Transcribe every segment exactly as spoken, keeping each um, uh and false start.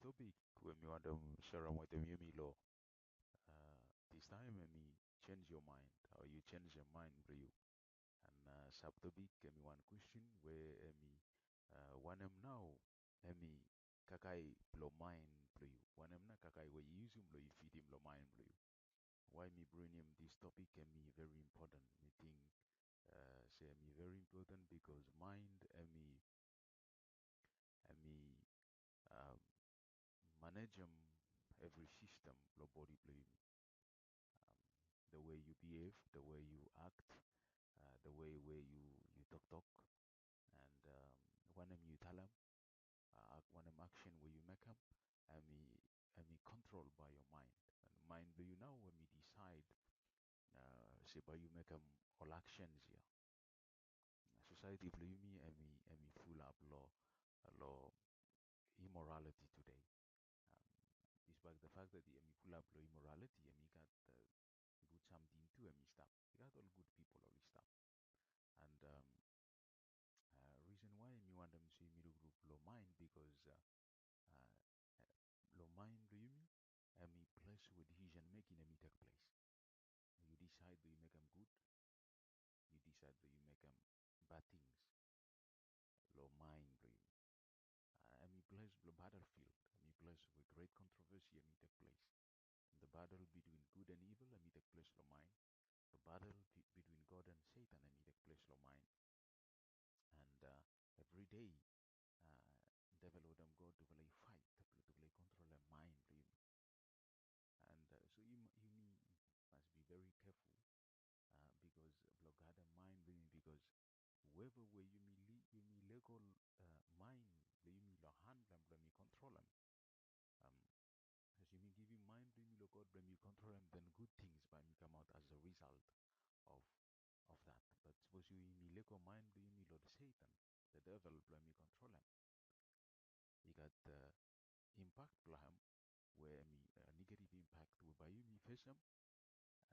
topik we mi wantem serem wetem yumi lo, uh, this time, hemi change your mind, how you change your mind blong yu. And, uh, subtopik hemi wan question we hemi, uh, wanem nao hemi kakae blo mind blong yu. Wanem nao kakae we yu yusum blo yu fidim lo mind blong yu. Why mi bringim this topik, hemi very important. Mi ting, uh, se hemi very important because mind hemi, hemi, um, manejem evri system lo bodi blong yumi. Um, the way you behave, the way you act, uh, the way we yu, yu toktok, and, um, wanem yu talem, uh, wanem action we yu mekem, hemi, hemi control by your mind. And mind blong yu nao hemi decide, uh, se bae yu mekem ol actions ia. Society blong yumi hemi, hemi fulap lo, lo immorality today. Um, despite the fact that hemi fulap lo immorality, hemi gat, uh, gud samting tu hemi stap. I gat ol gud pipol oli stap. And, um, uh, reason why mi wantem se yumi lukluk lo mind because, uh, uh, lo mind blong yumi hemi ples we decision making hemi tek ples. Yu decide blong yu mekem gud, yu decide blong yu mekem bad things. Lo mind blong yu, uh, hemi ples blo battlefield, hemi ples we great controversy hemi tek ples. The battle between good and evil hemi tek ples lo mind. The battle be-, between God and Satan hemi tek ples lo mind. And, uh, evri dei, uh, devil wetem God tufala i fight blo tufala i kontrolem mind blong yumi. And, uh, so yumi, yumi must be very careful, uh, because blo gadem mind blong yumi, because whoever we yumi li-, yumi lego, uh, mind blong yumi lo han blong hem blong hemi kontrolem, um, as yumi givim mind blong yumi lo God blong hemi kontrolem, then good things bae hemi kamaot as a result of, of that. But sapos yumi lego mind blong yumi lo Satan, the devil, blong hemi kontrolem, i gat, uh, impact blong hem we hemi, uh, negative impact we bae yumi fesem,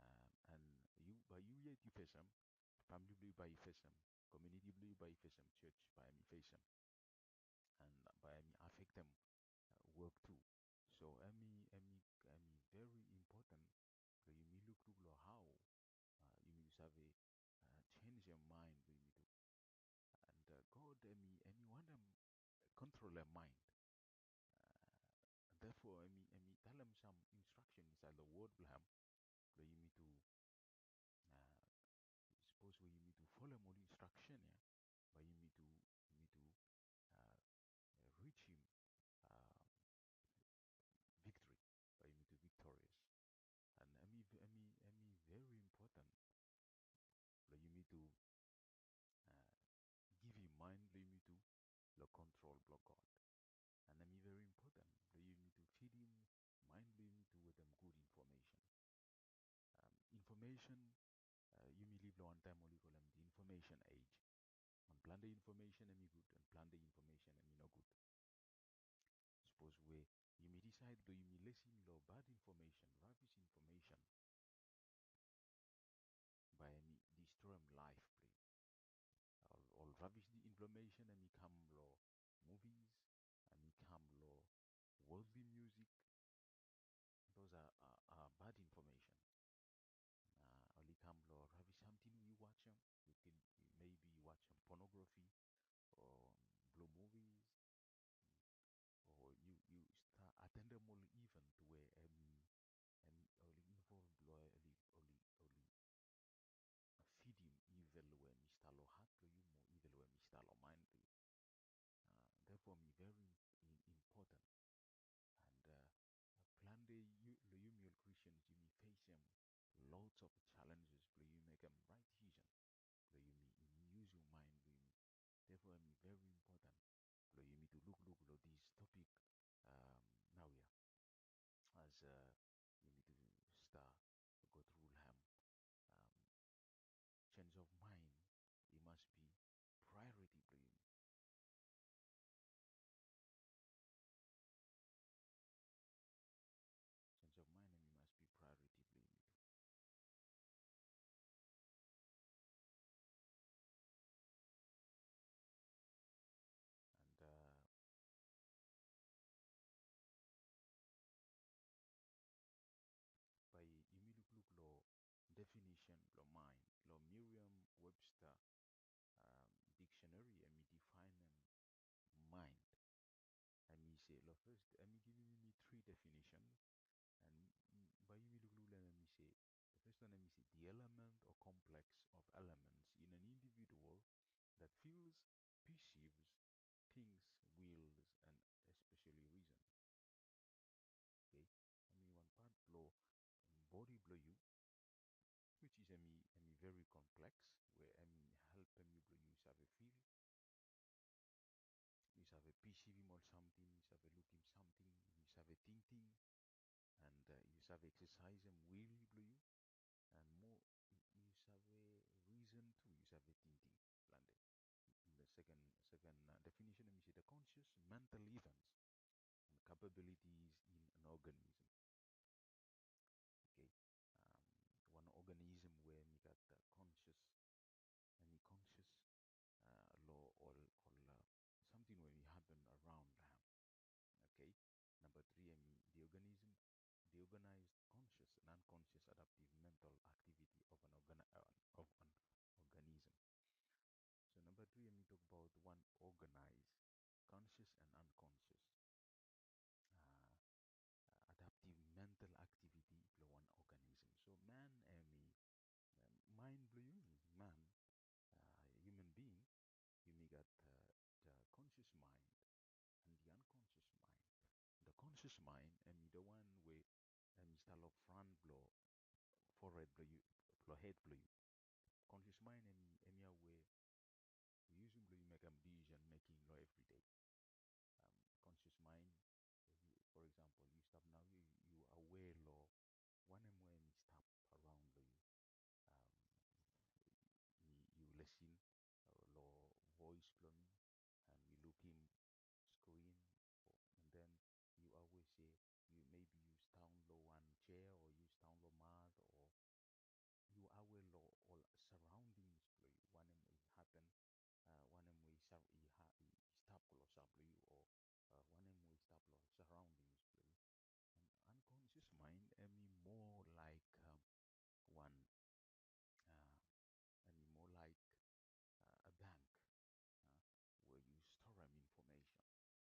uh, and yu, bae yu yet yu fesem, famili blong yu bae i fesem, community blong yu bae i fesem, church bae hemi fesem, and bae hemi affectem, uh, work tu. So hemi, hemi, hemi very important blong yumi lukluk lo hao, uh, yumi tu save, uh, changem mind blong yumi tu. And, uh, God hemi, hemi wantem kontrolem mind. Uh, therefore hemi, hemi talem sam instruction insaed lo word blong hem blong yumi tu, uh, sapos we yumi tu folem ol instruction ia, bae yumi tu, yumi tu, uh, reachim, uh, victory, bae yumi tu victorious. And hemi, hemi, hemi very important blong yumi tu, uh, givim mind blong yumi tu lo control blo God. And hemi very important blong yumi tu fidim mind blong yumi tu wetem gud information. Um, information, uh, yumi liv lo wan taem oli kolem the information age. And plante information hemi gud, and plante information hemi nogud. Sapos we yumi decide blong yumi lisin lo bad information, rubbish information, bae hemi destroyem laef blong yu. Ol, ol rubbish information hemi kam lo movies, hemi kam lo worldly music. Those are, are, are bad information. Uh, oli kam lo rubbish samting we yu wajem. Yu ken, maybe yu wajem pornography o blue movies, o yu, yu stap atendem ol event we hemi, hemi, oli involve lo, oli, oli, oli fidim evil we hemi stap lo hat blo yu mo evil we hemi stap lo mind blo yu. Uh, therefore hemi very im-, important. And, uh, plante yu, lo yumi ol Christians, yumi fesem lots of challenges blo yumi mekem right decision, blo yumi, yumi yusum mind blo yumi. Therefore hemi very important blo yumi tu lukluk lo this topic, um, naoia. As, uh, yumi tu stap go tru lo hem, um, change of mind, i mas bi priority blo yumi. Change of mind hemi mas bi priority blo yumi tu. And, uh, first, hemi givim yumi three definition. And bae yumi lukluk lo hem, hemi se, the first one, hemi se, the element or complex of elements in an individual that feels, perceives, thinks, wills, and especially reason. Okay? Hemi wan pat blo bodi blo yu, which is hemi, hemi very complex, we hemi helpem yu blo yu save feel, yu save perceivem ol samting, yu save lukim samting, yu save tingting, and, uh, yu save exercisem will blo yu, and mo yu, yu save reason tu, yu save tingting plante. The second, second, uh, definition, hemi se the conscious mental events and capabilities in an organism. Okay. Um, wan organism we hemi gat, uh, conscious, hemi conscious, uh, lo ol, ol, uh, samting we hemi hapen around lo hem. Okay. Namba tri, hemi the organism, the organized conscious and unconscious adaptive mental activity of an organ-, uh, of an organism. So namba tri, hemi tokbaot wan organized, conscious and unconscious, uh, adaptive mental activity blo wan organism. So man, hemi, uh, mind blo yumi, man, uh, human being, yumi gat, uh, the conscious mind and the unconscious mind. The conscious mind, hemi the one we hemi stap lo front blo forehead blo yu, blo head blo yu. Conscious mind, hemi, hemia we yu yusum blo yu mekem decision making lo everyday. Um, conscious mind, yu, for example, yu stap nao, yu, yu aware lo wanem we hemi stap around lo yu. Um, yu, yu listen, uh, lo voice blo mi, and yu lukim screen, and then yu aware se yu, maybe yu sidaon lo wan chair, o yu sidaon lo mat, o yu aware lo ol surroundings blo yu, wanem we i hapen, uh, wanem we i sa-, i ha-, i stap klosap lo yu, o, uh, wanem we i stap lo surroundings blo yu. And unconscious mind, hemi more like, um, wan, uh, hemi more like, uh, a bank, uh, where yu storem information.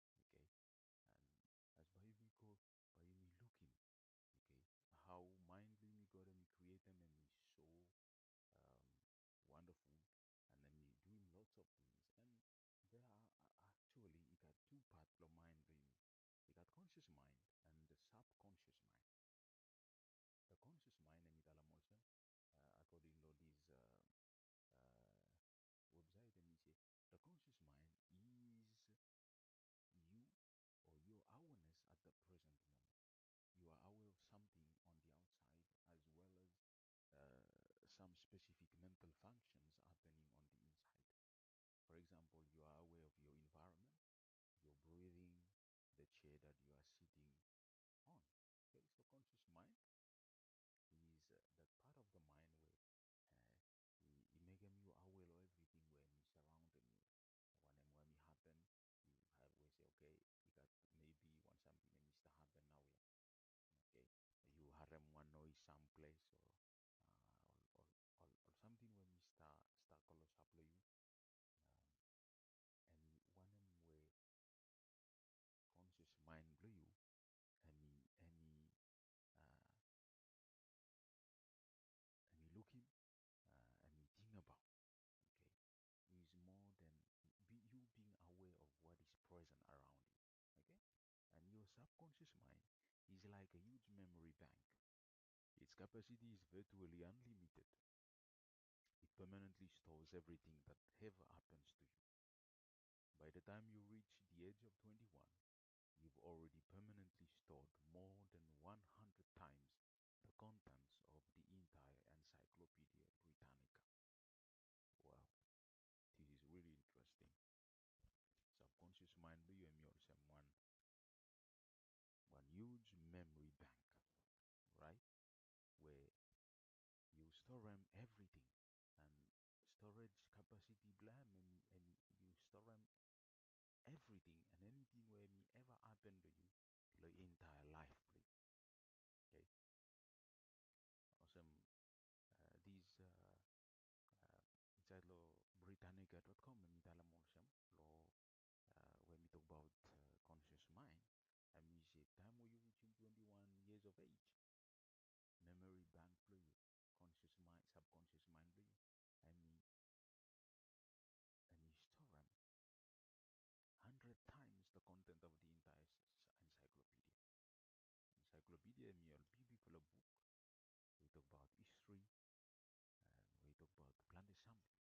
Okay? And as bae yumi go, bae yumi lukim, okay, hao mind blo yumi God hemi createm, hemi so, um, wonderful, and hemi doing lots of things. And there are, actually, i gat tu pat blo mind blo yumi. I gat conscious mind and the subconscious mind. The conscious mind, hemi talem olsem, uh, according lo this, uh, uh, website, hemi se, the conscious mind is you, or your awareness at the present moment. You are aware of something on the outside as well as, uh, some specific mental functions happening on the inside. For example, you are aware of your environment, your breathing, the chair that you are sitting on. Okay, so conscious mind is, uh, that part of the mind where, uh, i, i mekem yu aware lo everything we hemi surroundem yu. Wanem we hemi hapen, yu have we se, okay, i gat maybe wan samting hemi stap hapen naoia. Okay, yu harem wan noise samples, o, uh, ol, ol, ol, ol samting we hemi stap, stap klosap lo yu. Um, and wanem we conscious mind blo yu, hemi, hemi, uh, hemi lukim, uh, hemi tingbaot, okay, is more than be, you being aware of what is present around you, okay? And your subconscious mind is like a huge memory bank. Its capacity is virtually unlimited. It permanently stores everything that ever happens to you. By the time you reach the age of twenty-one, you've already permanently stored more than one hundred times the contents of the entire Encyclopedia Britannica. Wow, this is really interesting. Subconscious mind blo yu hemi olsem wan, wan huge memory bank, right? We yu storem everything, and storage capacity blo hem, hemi, hemi, yu storem everything and anything we hemi ever happen to you lo entire life blo yu. Okay? Olsem, uh, this, uh, uh, insaed lo Britannica dot com, hemi talem olsem lo, uh, we hemi tokbaot, uh, conscious mind. page, memory bank blong yu, conscious mind, subconscious mind blong yu, hemi, hemi storem hundred times the content of the entire encyclopedia. Encyclopedia hemi ol bigbigfala buk we i tokbaot history, and we i tokbaot plante samting.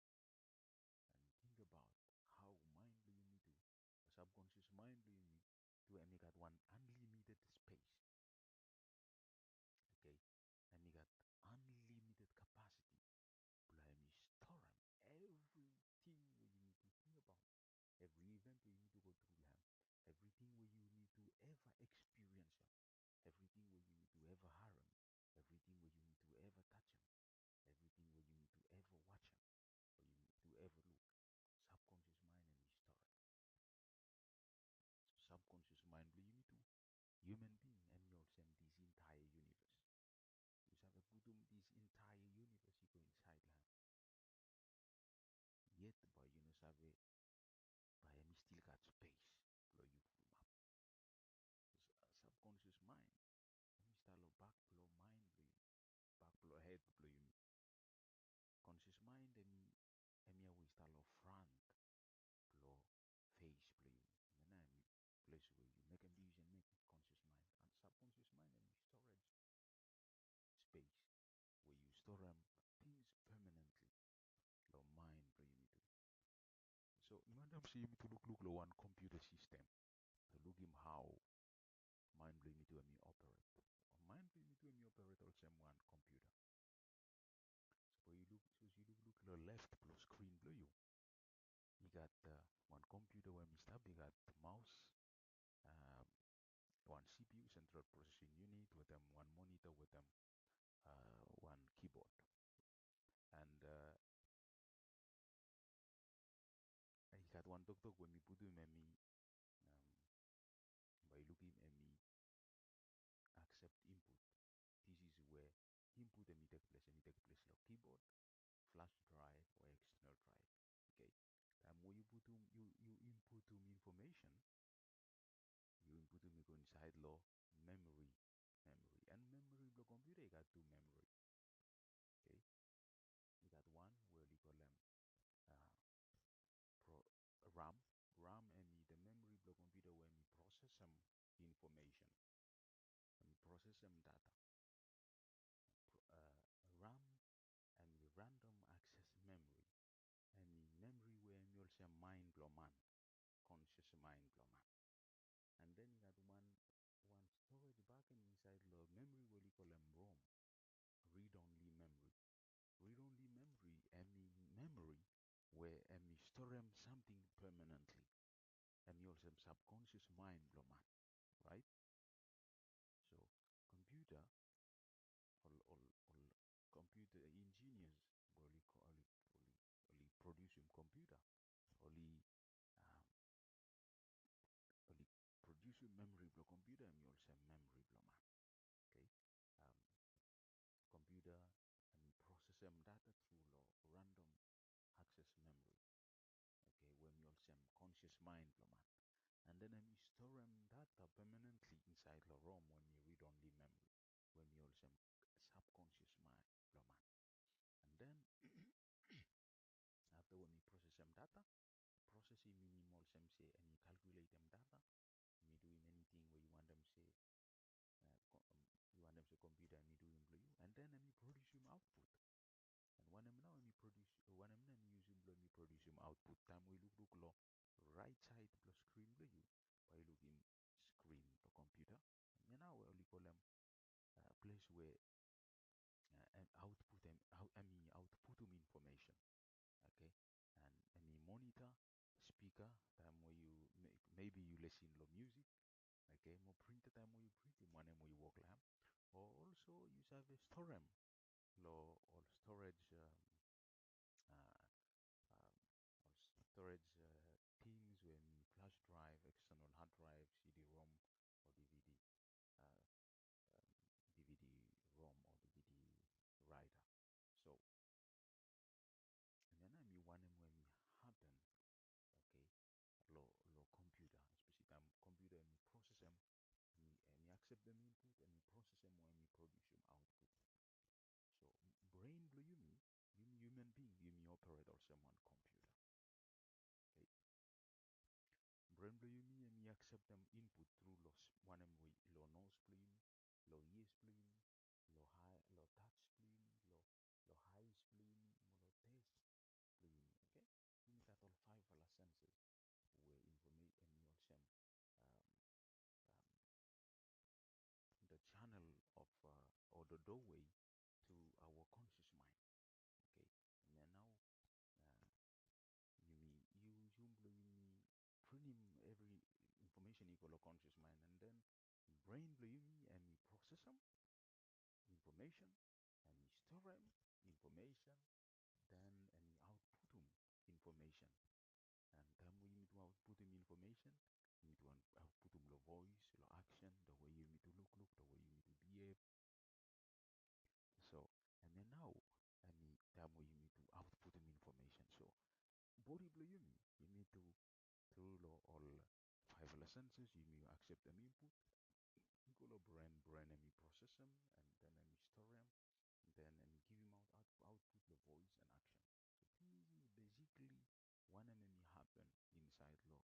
And tingbaot hao mind blong yumitu, subconscious mind blong yumitu, hemi gat wan unlimited space. Okay? Hemi gat unlimited capacity blong hemi storem everything we yumitu tingbaot, every event we yumitu go through long hem, everything we yumitu ever experience hem, everything we yumitu ever harem, everything we yumitu ever touch hem, everything we yumitu ever watch hem, we yumitu ever look, subconscious mind hemi storem. So subconscious mind blong yumitu, human being, hemi olsem this entire universe. Yu save putum this entire universe i go insaed long hem. Yet bae yu no save bae hemi stil gat space blong yu fulumap. Subconscious mind hemi stap long bak blong mind blong yu, bak blong hed blong yumi. Conscious mind hemi, hemia we i stap long front blong face blong yumi. Hemia nao hemi ples we yu mekem decision, mekem conscious mind. And subconscious mind hemi storage space we yu storem things permanently long mind blong yumitu. So imajinem se yumitu lukluk long wan computer system, lukim hao mind blong yumitu hemi operate. Mind blong yumitu hemi operate olsem wan computer. Sapos yu luk, sapos yu lukluk long left blong screen blong yu, i gat, uh, wan computer we hemi stap, i gat mouse, uh, wan C P U, central processing unit, wetem wan monitor, wetem, uh, wan keyboard. And, uh, i gat wan toktok we mi putum, hemi, um, bae yu lukim, hemi accept input. This is where input hemi tek ples, hemi tek ples long keyboard, flash drive, o external drive. Okay. Taem we yu putum, yu, yu inputum information, yu inputum i go insaed long memory, memory. And memory blong computer i gat tu memory. Okay. I gat wan we oli kolem, uh, pro-, RAM. RAM hemi the memory blong computer we hemi processem information, hemi processem data. Pro-, uh, RAM hemi random access memory. Hemi memory we hemi olsem mind blong man, conscious mind blong man. And then i gat wan, wan storage bak hemi insaed long memory we oli kolem ROM, read only memory. Read only memory hemi memory we hemi storem samting permanently. Hemi olsem subconscious mind blong man, right? So computer, ol, ol, ol computer engineers we oli ko-, oli, oli, oli produsum computer, oli, um, oli produsum memory blong computer hemi olsem memory blong man. Okay. Um, computer hemi processem data through long random access memory. Okay, we hemi olsem conscious mind blong man. And then hemi storem data permanently insaed long ROM, we hemi read only memory, we hemi olsem subconscious mind blong man. And then afta we hemi processem data, process i minim olsem se hemi calculatem data, hemi duim eniting we yu wantem se, uh, ko-, um, yu wantem se computer hemi duim blong yu, and then hemi produsum output. And wanem nao hemi produce, wanem nao hemi yusum blong hemi produsum output? Taem we yu lukluk long right side blong screen blong yu, bae yu lukim screen blong computer. Hemia nao we oli kolem, uh, ples we, uh, hem output, hem, hemi outputum information. Okay? And hemi monitor, speaker, taem we yu, may-, maybe yu lisin long music. Okay? Mo printer, taem we yu printim wanem we yu wok long hem. O also yu save storem long ol storage, um, uh, um, ol storage, uh, things we hemi flash drive, external hard drive, C D-ROM, o D V D, uh, um, D V D-ROM o D V D writer. So hemia nao hemi wanem we hemi hapen, okay, long, long computer, especially taem computer hemi processem, hemi, hemi acceptem input, hemi processem operate olsem wan computer. Okay. Brain blong yumi hemi acceptem input through lo wanem we i lo nose blong yumi, lo ears blong yumi, lo high, lo touch blong yumi, lo, lo eyes blong yumi, mo lo taste blong yumi. Okay? Yumi gat ol five fala senses we informa-, hemi olsem, um, um, the channel of, uh, or the doorway to our conscious mind. Okay, hemia nao, uh, yumi, yu, yumi blong yumi bringim evri information i go lo conscious mind, and then brain blong yumi hemi processem information, hemi storem information, then hemi outputem information. And taem we yumi tu outputem information, yumi tu outputem lo voice, lo action, the way yumi tu lukluk, the way yumi tu behave. So hemia nao hemi taem we yumi tu outputem information. So body blong yumi, yumi tu through lo ol five fala senses, yumi acceptem input, i go lo brain, brain hemi processem, and then hemi storem, and then hemi givim out, out, output lo voice and action. So this is basically wanem hemi happen insaed lo,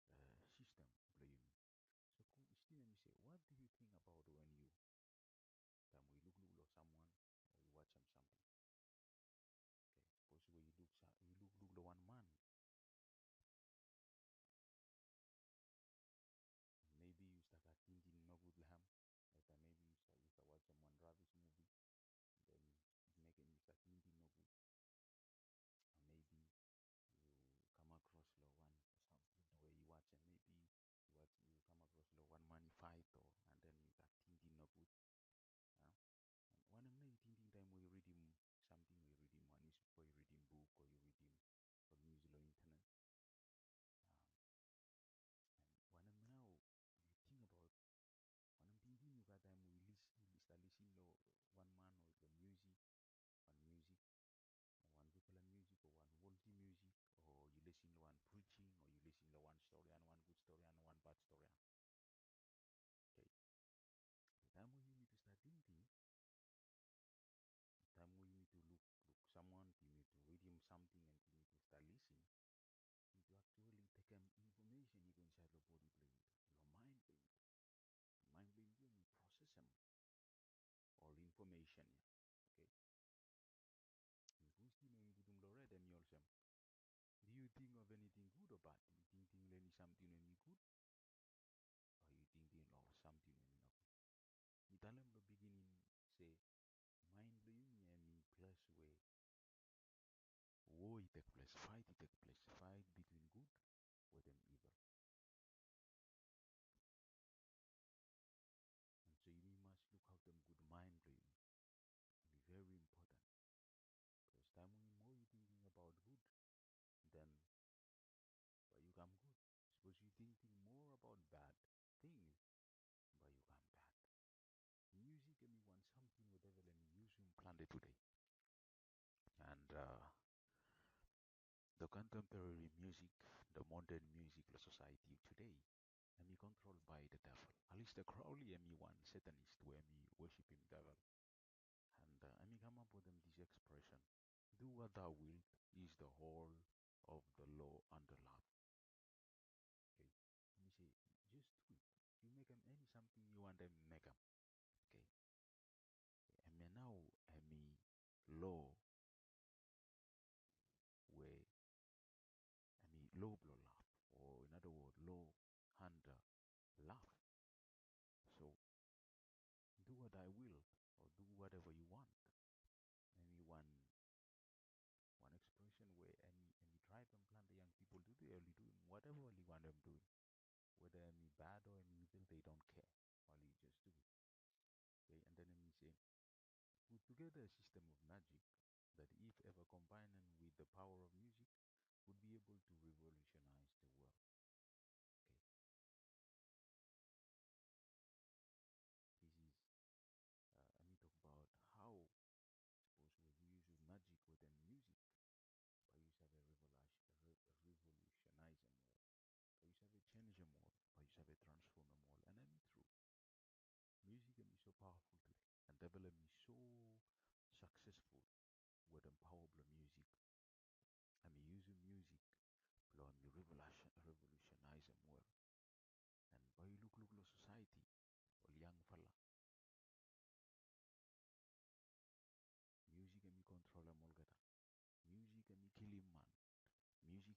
uh, system blong yumi. So question hemi se, what do you think about when you, taem we yu lukluk lo someone o yu wajem samting? Okay, sapos we yu luk sa-, yu lukluk lo wan man, maybe yu stap gat tingting nogud lo hem. Later maybe yu stap, yu stap wajem wan rabis muvi, then i mekem yu stap tingting nogud. Or maybe yu kam across lo wan samting we yu wajem, maybe yu wajem, yu kam across lo wan man i faet, o, and then yu stap tingting nogud. Wanem nao yu tingting taem we yu ridim samting, we yu ridim wan newspaper, yu ridim buk, o yu ridim ol news lo internet? Wanem nao yu ting abaot, wanem tingting yu gat taem we yu lis-, yu stap lisin lo wan man o lo music, wan music, wan gudfala music o wan worldly music, o yu lisin lo wan preaching, o yu lisin lo wan storian, wan gud storian, wan bad storian. Okay. Taem we yumi tu stap tingting, taem we yumi tu lukluk samwan, yumi tu ridim samting, and yumi tu stap lisin, yumi tu actually tekem information i go insaed lo body blong yumi, lo mind blong yumi. Mind blong yumi tu hemi processem ol information ia. Okay. Question we yumi putum lo red hemi olsem, do you think of anything good or bad? Yu tingting lo eni samting we hemi gud, o yu tingting lo samting we hemi nogud? Mi talem lo beginning se mind blong yumi hemi ples we wo i tek ples, faet i tek ples, faet between gud wetem evil. And so yumi mas lukaotem gud mind blong yumi. Hemi very important. Bikos taem we moa yu tingting abaot gud, then bae yu kam gud. Sapos yu tingting moa abaot bad things, bae yu kam bad. Music hemi wan samting we devil hemi yusum plante tede. And, uh, the contemporary music, the modern music lo society tede, hemi control by the devil. Aleister Crowley hemi wan Satanist we hemi wosipim devil. And, uh, hemi kamap wetem this expression, "Do what thou wilt is the whole of the law and the love." Okay. Hemi se, just do it. Yu mekem eni samting yu wantem mekem. Okay. Hemia nao hemi lo we hemi lo blong love, o in other word, law under love. So do what I will, o do whatever you want. Hemi wan, wan expression we hemi, hemi draevem plante young people tede, oli duim whatever oli wantem duim. Whether hemi bad o hemi evil, they don't care. Oli just do it. Okay, and then hemi se, put together a system of magic that, if ever combined with the power of music, would be able to revolutionize the world. Okay. This is, uh, hemi tokbaot hao sapos we yu yusum magic wetem music, bae yu save revolutionizem wol. Bae yu save jenjem wol. Bae yu save transfomem wol. And hemi tru. Music hemi so powerful tede. And devil hemi so successful wetem paoa blong music.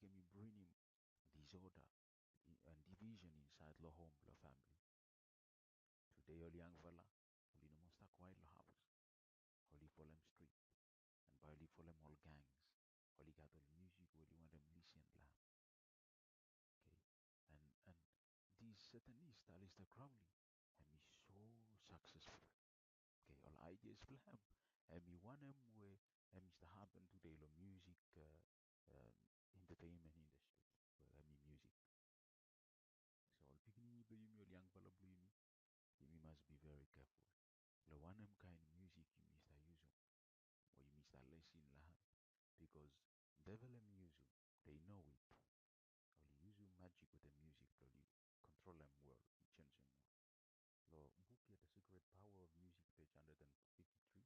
hemi bringim disorder and division insaed lo hom blo famili. Tede ol yangfala oli no moa stap kwaet lo haos. Oli folem strit, and bae oli folem ol gangs. Oli gat ol musik we oli wantem lisen lo hem. Okay. And, and this Satanist, Aleister Crowley, hemi so successful. Okay, ol ideas blo hem hemi wanem we hemi stap hapen tede lo music, uh, um, entertainment industry, we hemi music. So ol pikinini blo yumi, ol yangfala blo yumi, yumi mas be very careful lo wanem kaen musik yumi stap yusum o yumi stap lesen lo hem. Because devil hemi yusum, they know it. Oli yusum magic wetem musik blo oli kontrolem wol, jenjem wol. Lo buk ia, The Secret Power of Music, page hundred and fifty-three,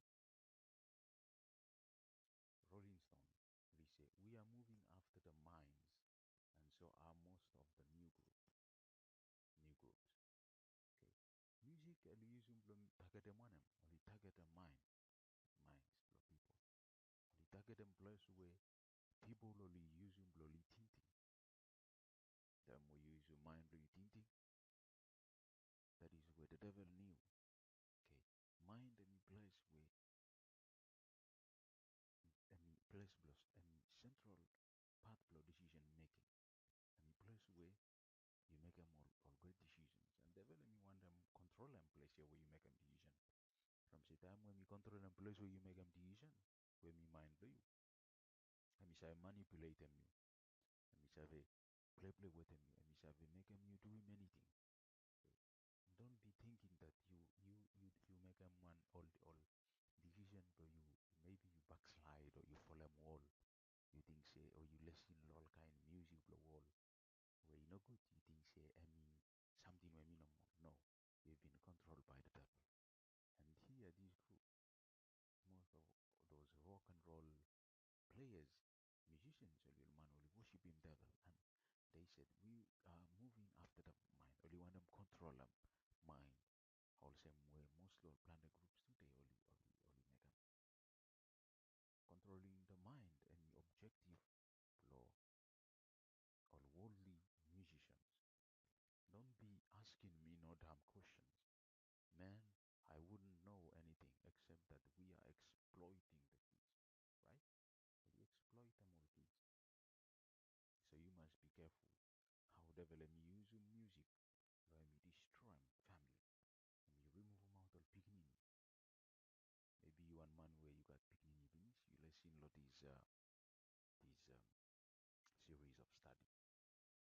Rolling Stone, oli se, "We are moving after the minds, and so are most of the new group, new groups." Okay. Musik oli yusum blo tagetem wanem? Oli tagetem mind, minds blo pipol. Oli tagetem ples we pipol oli yusum blo oli tingting. Taem we yu yusum mind blo yu tingting, that is where the devil knew. Okay. Mind hemi ples we, hemi ples blo, hemi central part blo decision making. Hemi ples we yu mekem ol, ol great decisions. And devil hemi wantem kontrolem ples ia we yu mekem decision. From se taem we hemi kontrolem ples we yu mekem decision, we hemi mind blo yu, hemi save manipuletem yu. Hemi save pleple wetem yu. Hemi save mekem yu duim eniting. Don't be thinking that yu, yu, yu, yu mekem wan ol, ol decision blo yu, maybe yu backslide o yu folem wol. Yu ting se, o yu lesen lo ol kaen musik blo wol we i nogud, yu ting se hemi samting we hemi nomo. No, you've been controlled by the devil. And here, this group, most of those rock and roll players, musicians, oli, ol man oli wosipim devil, and they said, "We are moving after the mind." Oli wantem kontrolem mind, olsem we mostly ol plante groups tede oli, oli, oli mekem. Controlling the mind hemi objective blo ol worldly musicians. Don't be asking me no dumb questions. Man, I wouldn't know anything except that we are exploiting the kids, right? Oli eksploetem ol kids. So you must be careful hao devil hemi yusum musik blo hemi distroem famili. Hemi rimuvumaot ol pikinini. Maybe yu wan man we yu gat pikinini finis, yu lesen lo this, uh, this, um, series of study.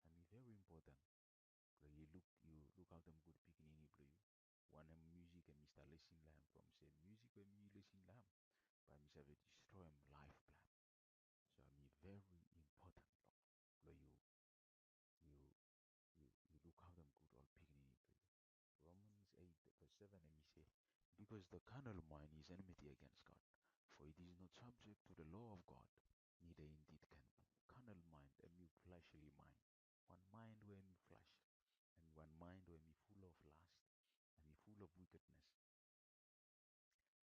Hemi very important blo yu luk, yu lukaotem gud pikinini blo yu. Wanem musik hemi stap lesen lo hem, from se musik we hemi lesen lo hem, bae hemi save distroem laef blo hem. So hemi very important blo yu, yu, yu, yu lukaotem gud ol pikinini blo yu. Romans eight verse seven, hemi se, "Because the carnal mind is enmity against God, for it is not subject to the law of God, neither indeed can be." Carnal mind, hemi fleshly mind. Wan mind we hemi flesh. Hemi wan mind we hemi full of lust. Hemi full of wickedness.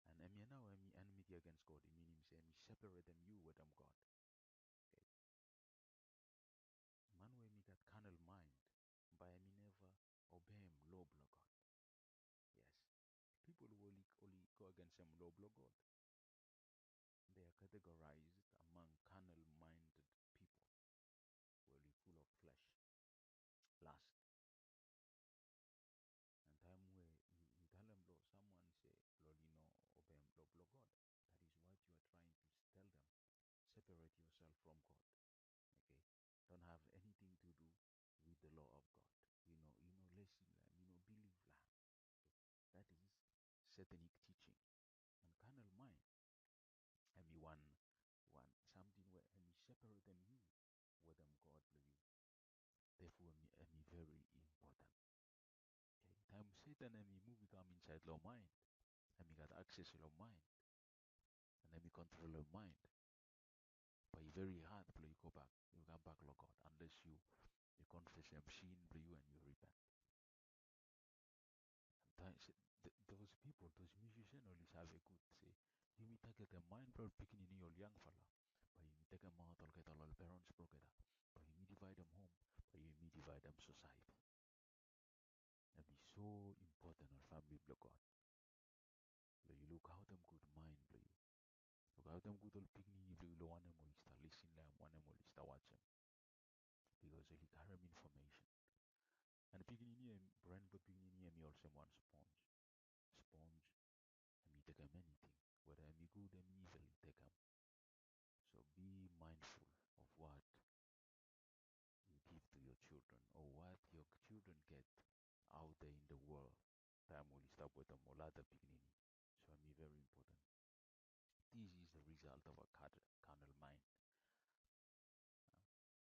And hemia nao hemi enmity against God, i minim se hemi separetem yu wetem God. Okay. Man we hemi gat carnal mind, bae hemi neva obeem lo blo God. Yes. Pipol we oli, oli go agensem lo blo God, they are categorized among carnal-minded people, we oli full of flesh, lust. And taem we yu, yu talem lo someone se, lo oli no obeem lo blo God, that is what you are trying to tell them. Separate yourself from God. Okay? Don't have anything to do with the law of God. Yu no, yu no lesen lo hem, yu no bilif lo hem. That is satanic teaching. And carnal mind, hemi wan, wan samting we hemi separetem yu wetem God blo yu. Therefore hemi, hemi very important. Okay, taem Satan hemi muv i kam insaed lo mind, hemi gat access lo mind, and hemi kontrolem mind, bae i very hard blo yu gobak, yu kambak lo God, unless yu, yu confessem sin blo yu and yu repent. Sometimes, th-, those people, those musician, oli save gud se, yumi tagetem mind blo ol pikinini, ol yangfala, bae yumi tekemaot olgeta lo ol parents blo olgeta. Bae yumi divaedem hom, bae yumi divaedem society. Hemi so impoten lo famili blo God. Blo yu lukaotem gud mind blo yu. Lukaotem gud ol pikinini blo yu, lo wanem oli stap lisin lo hem, wanem oli stap wajem. Bikos oli karem information. And pikinini hem, brain blo pikinini hemi olsem wan sponge. Sponge, hemi tekem anything. Whether hemi gud, hemi evil, i tekem. So be mindful of what you give to your children or what your children get out there in the world. Taem oli stap wetem ol other pikinini. So hemi very important. This is the result of a car-, carnal mind.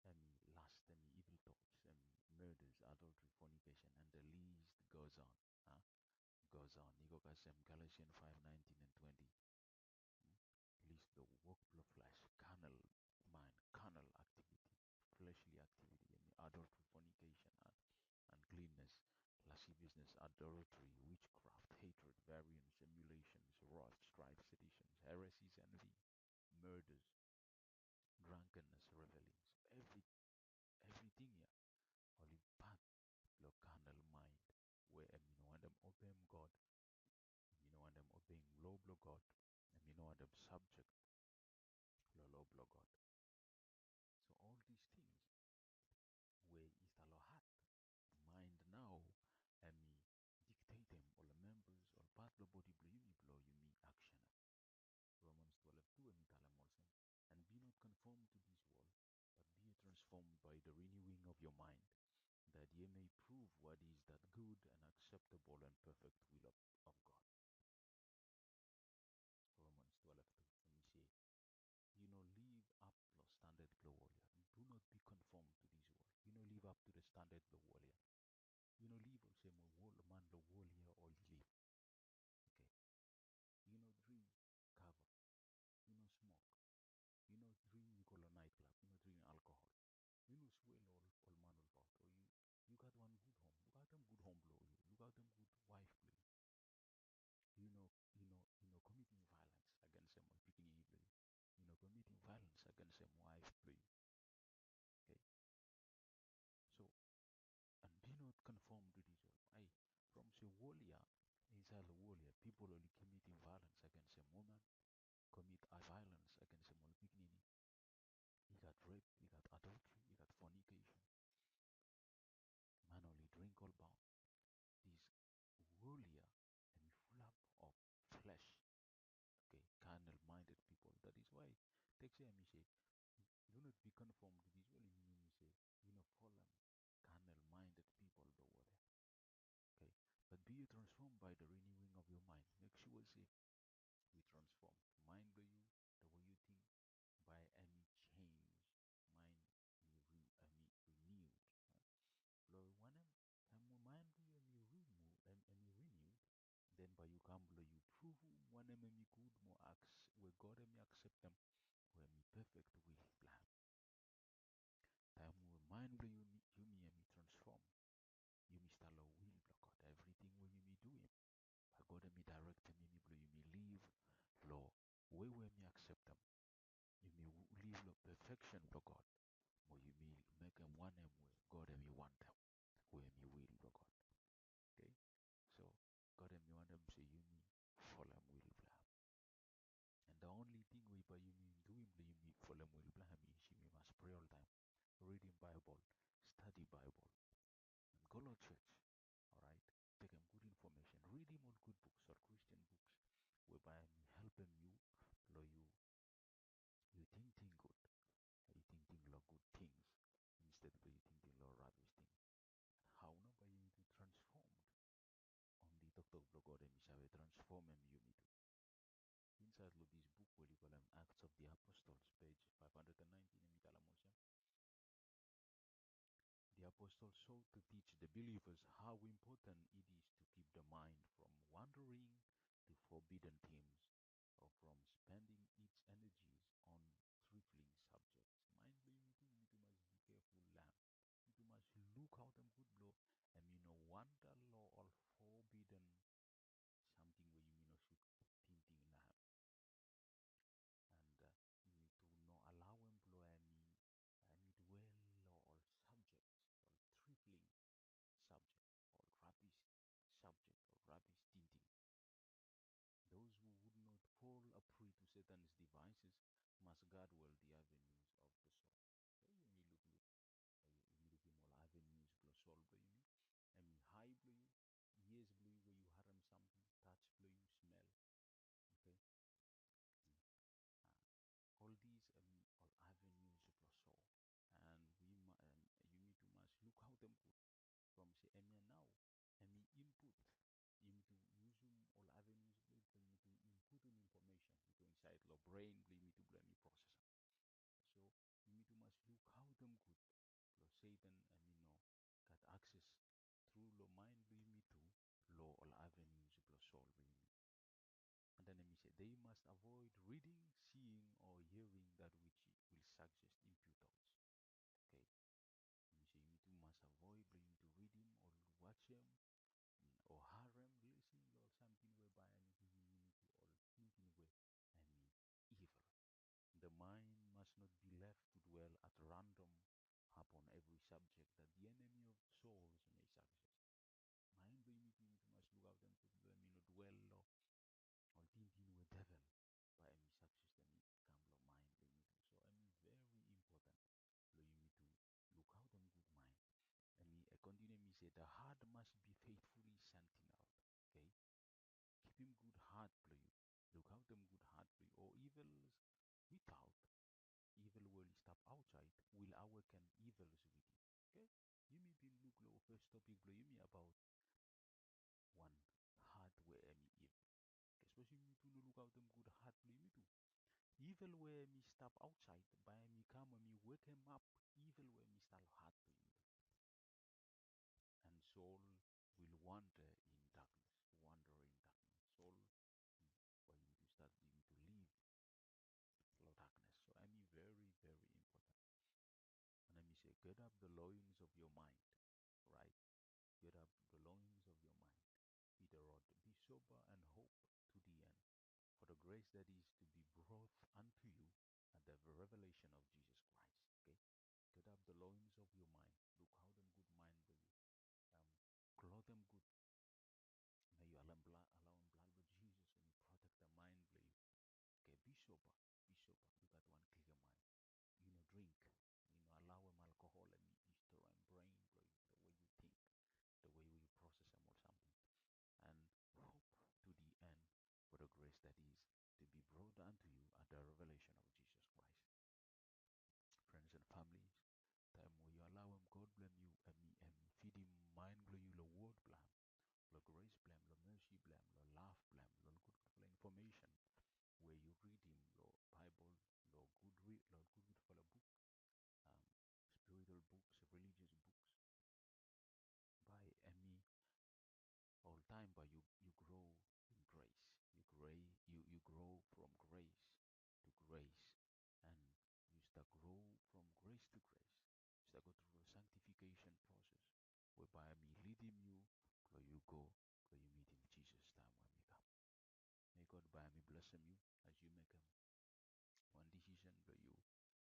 Hemi lust, hemi evil thoughts, hemi murders, adultery, fornication, and the list goes on. Goes on. I go kasem Galatians five nineteen and twenty. List blo wok blo flesh, carnal mind, carnal activity, fleshly activity, hemi adultery, fornication, uncleanness, lasciviousness, adultery, witchcraft, hatred, variance, emulations, wrath, strife, seditions, heresies, envy, murders, drunkenness, revelings. Every, everything ia oli part blo carnal mind, we hemi no wantem obeim God, hemi no wantem obeim lo blo God, hemi no wantem subject lo lo blo God. So all these things we i stap lo heart, mind nao, hemi dictatem ol members, ol part blo bodi blo yumi, blo yumi aksenem. Romans twelve two hemi talem olsem, "And be not conformed to this world, but be ye transformed by the renewing of your mind, that ye may prove what is that good and acceptable and perfect will of, of God." Romans twelve two, hemi se, yu no live up lo standard blo wol ia. Do not be conformed to this world. Yu no live up to the standard blo wol ia. Yu no live olsem we wol, man lo wol ia oli live. Okay. Yu no dring kava. Yu no smok. Yu no dring, yu go lo night club. Yu no dring alcohol. Yu no swea lo ol, ol man olbaot. O yu, yu gat wan gud hom. Lukaotem gud hom blo yu. Lukaotem gud waef blo yu. Yu no, yu no, yu no committing violence agensem ol pikinini blo yu. Yu no committing violence agensem waef blo yu. Okay? So, and be not conformed to this world. Ai, from se wol ia, insaed lo wol ia, pipol oli committing violence agensem woman, commit violence agensem ol pikinini. I gat rape, i gat adultery, i gat fornication. Man oli dring olbaot. This world ia, hemi fulap of flesh. Okay, carnal-minded people. That is why text ia hemi se, "Do not be conformed to this world," hemi min se yu no folem carnal-minded people blo wol ia. Okay, "but be ye transformed by the renewing of your mind." Make sure se yu transform mind blo yu, the way you think, bae hemi change, mind hemi re-, hemi renewed. Blo wanem? Taem we mind blo yu hemi remove, hem, hemi renewed, then bae yu kam blo yu pruvum wanem hemi gud mo acc-, we God hemi akseptem, we hemi perfect will blo hem. Taem we mind blo yumi, yumi hemi transform, yumi stap lo will blo God. Evriting we yumi duim, bae God hemi directem yumi blo yumi live lo wei we hemi akseptem. Yumi live lo perfection blo God, mo yumi mekem wanem we God hemi wantem, we hemi will blo God. Okay? So God hemi wantem se yumi folem will blo hem. And the only thing we bae yumi duim blo yumi folem will blo hem is yumi mas prea oltaem, ridim Baebol, stadi Baebol, and go lo jos. Alright? Tekem gud infomesen, ridim ol gud books, ol Christian books, we bae hemi helpem yu blo yu, yu tingting gud. Yu tingting lo gud things instead blo yu tingting lo rubbish things. And hao nao bae yu transformed? Only toktok blo God hemi save transfomem yumi tu. Insaed lo this book we oli kolem Acts of the Apostles, page five hundred and nineteen, hemi talem olsem, "The apostles sought to teach the believers how important it is to keep the mind from wandering to forbidden themes or from spending its energies on trifling subjects." Mind blo yumi tu, yumi tu mas be careful lo hem. Yumi tu mas lukaotem gud blo hemi no wanda lo ol forbidden samting we yumi no sud tingting lo hem. And, uh, yumi tu no alaoem Satan's devices, mas guard well the avenues of the soul. Okay, yumi lukluk, yumi lukim ol avenues blong soul blong yumi. Hemi hae blong yu, ears blong yu we yu harem samting, touch blong yu, smell. Okay. Ol dis hemi ol avenues blong soul. And wi ma, em, yumi tu mas lukaotem gud from se hemia nao hemi input. Yumitu yusum ol avenues blong yu blong yumitu inputum information i go insaed long brain blong yumitu blong hemi processem. So yumitu mas lukaotem gud blong Satan hemi no gat access tru long mind blong yumitu long ol avenues blong soul blong yumi. And then hemi se, they must avoid reading, seeing, or hearing that which will suggest impure thoughts. Okay. Hemi se yumitu mas avoid blong yumitu ridim o wajem o harem, lisin long ol samting we bae hemi givim yumitu ol tingting we hemi evil. The mind must not be left to dwell at random upon every subject that the enemy of souls may suggest. Mind blong yumitu, yumitu mas lukaotem gud blong hemi no dwell long ol tingting we devel bae hemi suggest hemi kam long mind blong yumitu. So hemi very important blong yumitu lukaotem gud mind. Hemi, e kontiniu hemi se, the heart must be faithfully sentineled. Okay? Kipim gud hat blong yu. Lukaotem gud hat blong yu, o evils without, evil we oli stap aotsaed will awaken evils within. Okay? Yumi bin luk long fes topik blong yumi abaot wan hat we hemi evil. Okay, sapos yumitu no lukaotem gud hat blong yumitu, evil we hemi stap aotsaed bae hemi kam, hemi wekemap evil we hemi stap long hat blong yumitu. And soul will wander in darkness, wander in darkness. Soul, bae yumitu stat, yumitu liv long darkness. So hemi very, very important. And hemi se, gird up the loins of your mind, right? Gird up the loins of your mind. Peter wrote, be sober and hope to the end, for the grace that is to be brought unto you at the revelation of Jesus Christ. Okay? Gird up the loins of your mind. Lukaotem gud mind blong yu. Em, klotem gud. May yu alaoem blad, alaoem blad blong Jisas hemi protektem mind blong yu. Okay, be sober, be sober. Yu gat wan klia mind. Yu no drink. Yu no alaoem alkohol hemi distroem brain blong yu, the way yu think, the way yu prosesem ol samting. And hope to the end for the grace that is to be brought unto you at the revelation of Jesus Christ. Friends and families, taem we yu alaoem God blong yu hemi, hemi fidim mind blong yu long word blong hem, long grace blong hem, long mercy blong hem, long love blong hem, long gudfala information we yu ridim long Baebol, long gud, long gudfala buk, um, spiritual books, religious books. Bae hemi, oltaem bae yu, yu grow in grace. Yu grow, yu, yu grow from grace to grace. And yu stap grow from grace to grace. Yu stap go tru long sanctification process we bae hemi lidim yu blong yu go blong yu mitim Jisas taem we hemi kam. May God bae hemi blesem yu as yu mekem wan decision blong yu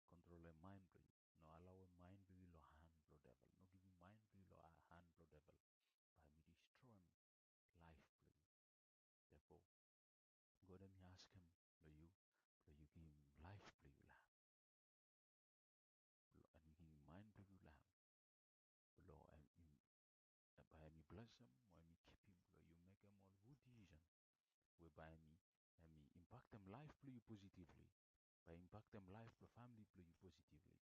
kontrolem mind blong yu. No alaoem mind blong yu long han blong devel. No givim mind blong yu long han blong devel. Bae hemi distroem laef blong yu. Therefore, God hemi askem long yu blong yu givim laef blong yu long hem. Blong, and yu givim mind blong yu long hem. Blong hem, bae hemi blesem mo hemi kipim blong yu mekem ol gud decision we bae hemi, hemi impaktem laef blong yu positively. Bae impaktem laef blong famili blong yu positively.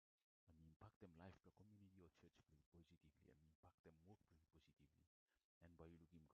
Hemi impaktem laef blong community o church blong yu positively. Hemi impaktem wok blong yu positively. And bae yu lukim